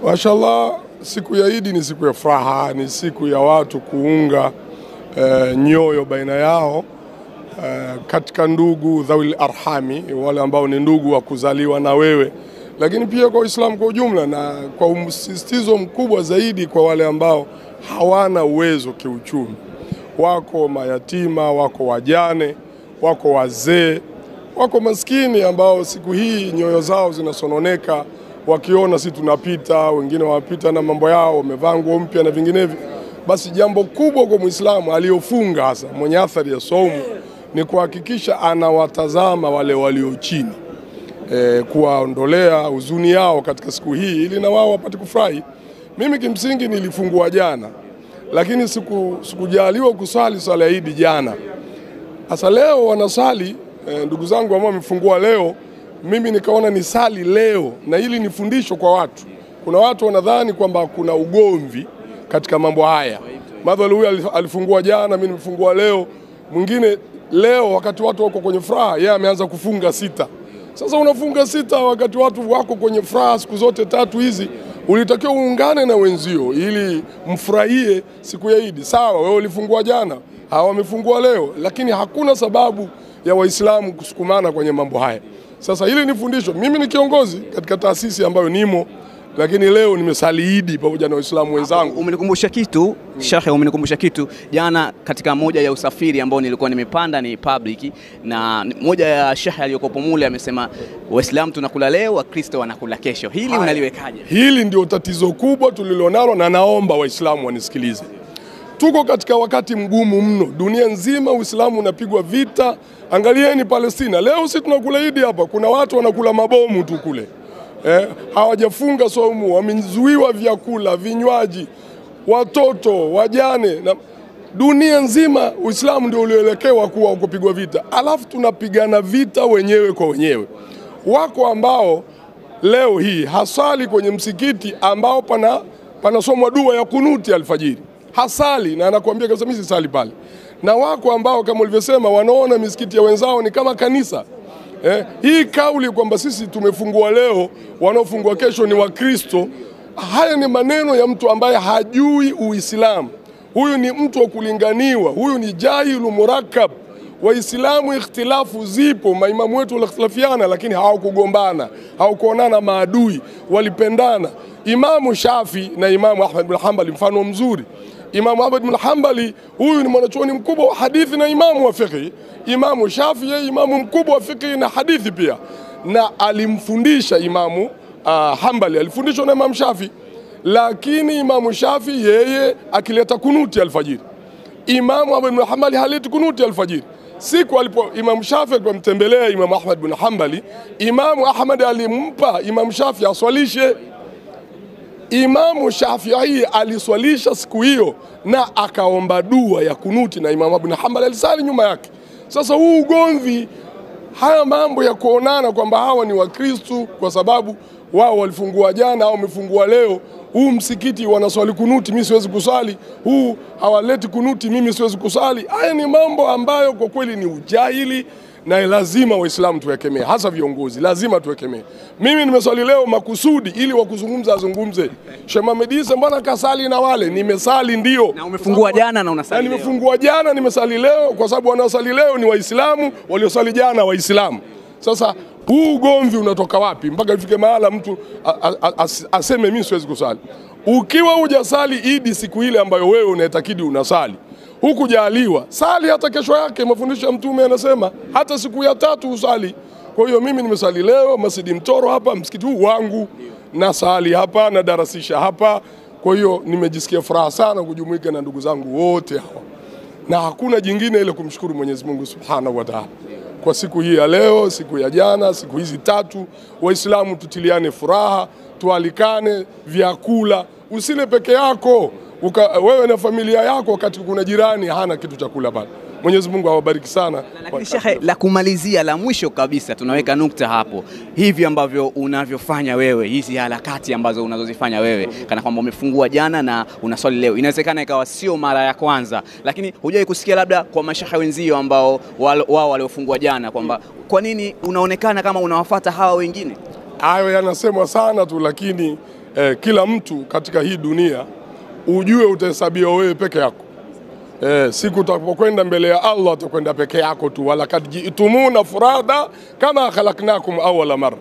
Mashallah, siku ya Idi ni siku ya furaha, ni siku ya watu kuunga nyoyo baina yao katika ndugu dhawil arhami, wale ambao ni ndugu wa kuzaliwa na wewe, lakini pia kwa Uislamu kwa ujumla, na kwa msisitizo mkubwa zaidi kwa wale ambao hawana uwezo kiuchumi. Wako mayatima, wako wajane, wako wazee, wako maskini ambao siku hii nyoyo zao zinasononeka wakiona si tunapita, wengine wanapita na mambo yao, wamevaa nguo mpya na vinginevyo. Basi jambo kubwa kwa Muislamu aliyofunga, hasa mwenye athari ya saumu, ni kuhakikisha anawatazama wale walio chini, kuwaondolea huzuni yao katika siku hii ili na wao wapate kufurahi. Mimi kimsingi nilifungua jana, lakini sikujaliwa kusali swala ya Idi jana. Sasa leo wanasali ndugu zangu ambao wamefungua leo, mimi nikaona nisali leo, na hili ni fundisho kwa watu. Kuna watu wanadhani kwamba kuna ugomvi katika mambo haya. Madhali huyu alifungua jana, mimi nimefungua leo. Mwingine leo wakati watu wako kwenye furaha, yeye ameanza kufunga 6. Sasa unafunga 6 wakati watu wako kwenye furaha siku zote 3 hizi, ulitakiwa uungane na wenzio ili mfurahie siku ya Idi. Sawa, wewe ulifungua jana, hawa wamefungua leo, lakini hakuna sababu ya Waislamu kusukumana kwenye mambo haya. Sasa hili ni fundisho. Mimi ni kiongozi katika taasisi ambayo nimo, lakini leo nimesali Idi pamoja na Waislamu wenzangu. Umenikumbusha kitu, Sheikh, umenikumbusha kitu. Jana katika moja ya usafiri ambao nilikuwa nimepanda ni public, na moja ya Sheikh aliyokopo mule amesema Waislamu tunakula leo, Wakristo wanakula kesho. Hili unaliwekaje? Hili ndio tatizo kubwa tulilonalo, na naomba Waislamu wanisikilize. Tuko katika wakati mgumu mno. Dunia nzima Uislamu unapigwa vita. Angalieni Palestina. Leo sisi tunakula Idi hapa, kuna watu wanakula mabomu tu kule. Hawajafunga saumu, wamezuiwa vyakula, vinywaji, watoto, wajane, na dunia nzima Uislamu ndio ulioelekewa kuwa kupigwa vita. Alafu tunapigana vita wenyewe kwa wenyewe. Wako ambao leo hii hasali kwenye msikiti ambao panasomwa dua ya kunuti alfajiri. Hasali, na anakuambia kabisa mimi sisali pale. Na wako ambao kama ulivyosema wanaona misikiti ya wenzao ni kama kanisa. Hii kauli kwamba sisi tumefungua leo, wanaofungua kesho ni Wakristo, haya ni maneno ya mtu ambaye hajui Uislamu. Huyu ni mtu wa kulinganiwa, huyu ni jahilu murakkab. Waislamu ikhtilafu zipo, maimamu wetu walikhtilafiana, lakini hawakugombana, hawakuonana maadui, walipendana. Imamu Shafi na Imamu Ahmad bin Hanbali mfano mzuri. Imamu Ahmad bin Hanbali huyu ni mwanachuoni mkubwa wa hadithi na imamu wa fiqh. Imamu Shafi yeye imamu mkubwa wa fiqh na hadithi pia, na alimfundisha Imamu Hanbali, alifundishwa na Imamu Shafi. Lakini Imamu Shafi yeye akileta kunuti alfajiri, Imamu Ahmad bin Hanbali haleti kunuti alfajiri. Siku alipo Imamu Shafi alipomtembelea Imamu Ahmad bin Hanbali, Imamu Ahmad alimpa Imamu Shafi aswalishe. Imamu Shafi'i aliswalisha siku hiyo na akaomba dua ya kunuti, na Imamu Ibn Hanbal alisali nyuma yake. Sasa huu ugomvi, haya mambo ya kuonana kwamba hawa ni Wakristo kwa sababu wao walifungua jana au wamefungua leo, huu msikiti wanaswali kunuti, mimi siwezi kusali, huu hawaleti kunuti, mimi siwezi kusali. Haya ni mambo ambayo kwa kweli ni ujahili, na lazima Waislamu tuwekemee, hasa viongozi lazima tuwekemee. Mimi nimeswali leo makusudi ili wakuzungumza azungumze. Sheikh Mohamed Issa mbona kasali na wale? Nimesali ndio. Na umefungua jana na unasali leo. Na nimefungua jana, nimesali leo kwa sababu wanaosali leo ni Waislamu, waliosali jana Waislamu. Sasa huu ugomvi unatoka wapi mpaka ifike mahala mtu aseme mimi siwezi kusali? Ukiwa hujasali Idi siku ile ambayo wewe unaitakidi unasali, hukujaliwa, sali hata kesho yake. Mafundisho ya Mtume anasema hata siku ya 3 usali. Kwa hiyo mimi nimesali leo Masjidi Mtoro hapa, msikiti huu wangu, na sali hapa na darasisha hapa. Kwa hiyo nimejisikia furaha sana kujumuika na ndugu zangu wote hawa, na hakuna jingine ile kumshukuru Mwenyezi Mungu Subhanahu wa Ta'ala kwa siku hii ya leo, siku ya jana, siku hizi 3. Waislamu tutiliane furaha, tualikane vyakula. Usile peke yako, wewe na familia yako, wakati kuna jirani hana kitu cha kula pale. Mwenyezi Mungu awabariki sana. Lakini Sheikh, la kumalizia la mwisho kabisa, tunaweka nukta hapo. Hivi ambavyo unavyofanya wewe, hizi harakati ambazo unazozifanya wewe, kana kwamba umefungua jana na unaswali leo, inawezekana ikawa sio mara ya kwanza, lakini hujai kusikia labda kwa mashehe wenzio ambao wao waliofungua jana kwamba kwa nini unaonekana kama unawafuata hawa wengine? Hayo yanasemwa sana tu, lakini Kila mtu katika hii dunia ujue utahesabiwa wewe peke yako. Siku utakapokwenda mbele ya Allah utakwenda peke yako tu. Walakad jitumuna furada kama khalaqnakum awwala marra,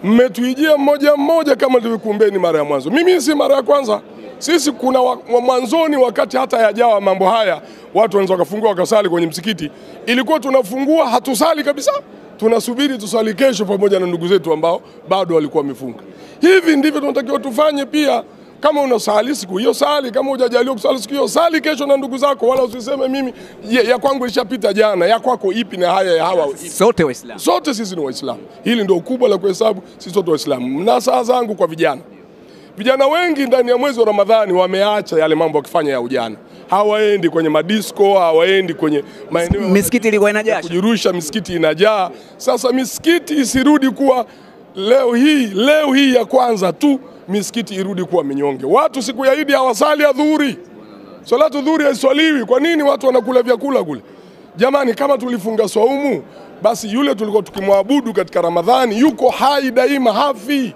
mmetuijia mmoja mmoja kama tulivyokuumbeni mara ya mwanzo. Mimi si mara ya kwanza. Sisi kuna mwanzoni wakati hata yajawa mambo haya, watu wanaweza wakafungua wakasali kwenye msikiti. Ilikuwa tunafungua hatusali kabisa, tunasubiri tusali kesho pamoja na ndugu zetu ambao bado walikuwa wamefunga. Hivi ndivyo tunatakiwa tufanye pia. Kama unasali siku hiyo sali, kama hujajaliwa kusali siku hiyo sali kesho na ndugu zako, wala usiseme mimi ya kwangu ilishapita jana, ya kwako ipi na haya ya hawa. Sote Waislamu. Sote sisi ni Waislamu. Hili ndio kubwa la kuhesabu, sisi sote Waislamu. Na saa zangu kwa vijana. Vijana wengi ndani ya mwezi wa Ramadhani wameacha yale mambo wakifanya ya ujana. Hawaendi kwenye madisko, hawaendi kwenye maeneo. Misikiti ilikuwa inajaa. Kujirusha, misikiti inajaa. Sasa misikiti isirudi kuwa leo hii ya kwanza tu, misikiti irudi kuwa minyonge. Watu siku ya Idi hawasali adhuhuri. Salatu dhuhuri haiswaliwi. Kwa nini watu wanakula vyakula kule? Jamani, kama tulifunga swaumu, basi yule tulikuwa tukimwabudu katika Ramadhani yuko hai daima, hafi.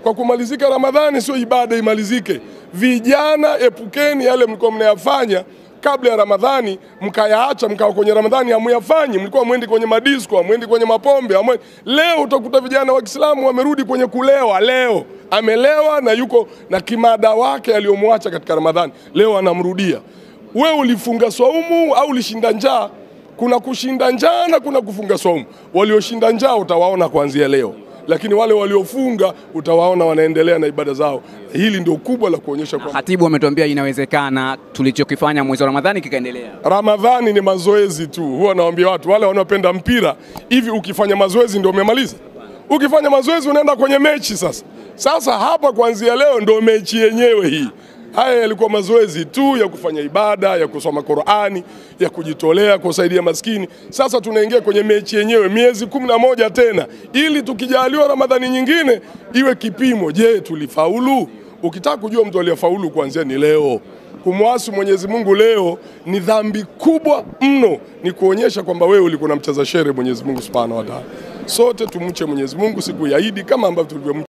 Kwa kumalizika Ramadhani sio ibada imalizike. Vijana, epukeni yale mlikuwa mnayafanya kabla ya Ramadhani, mkayaacha, mkawa kwenye Ramadhani hamuyafanyi. Mlikuwa mwendi kwenye madisko, mwendi kwenye mapombe, hamwendi. Leo utakuta vijana wa Kiislamu wamerudi kwenye kulewa. Leo amelewa na yuko na kimada wake aliyomwacha katika Ramadhani, leo anamrudia. Wewe ulifunga swaumu au ulishinda njaa? Kuna kushinda njaa na kuna kufunga swaumu. Walioshinda njaa utawaona kuanzia leo, lakini wale waliofunga utawaona wanaendelea na ibada zao. Hili ndio kubwa la kuonyesha kwamba Khatibu ametuambia inawezekana tulichokifanya mwezi wa Ramadhani kikaendelea. Ramadhani ni mazoezi tu. Huwa nawaambia watu wale wanaopenda mpira, hivi ukifanya mazoezi ndio umemaliza? Ukifanya mazoezi unaenda kwenye mechi sasa. Sasa hapa kuanzia leo ndio mechi yenyewe hii. Haya yalikuwa mazoezi tu ya kufanya ibada, ya kusoma Qur'ani, ya kujitolea, kusaidia maskini. Sasa tunaingia kwenye mechi yenyewe miezi 11 tena, ili tukijaliwa Ramadhani nyingine iwe kipimo. Je, tulifaulu? Ukitaka kujua mtu aliyefaulu kuanzia ni leo. Kumwasi Mwenyezi Mungu leo ni dhambi kubwa mno, ni kuonyesha kwamba wewe ulikuwa unamcheza shere Mwenyezi Mungu Subhanahu wa Ta'ala. Sote tumche Mwenyezi Mungu siku ya Idi kama ambavyo tulivyomcha.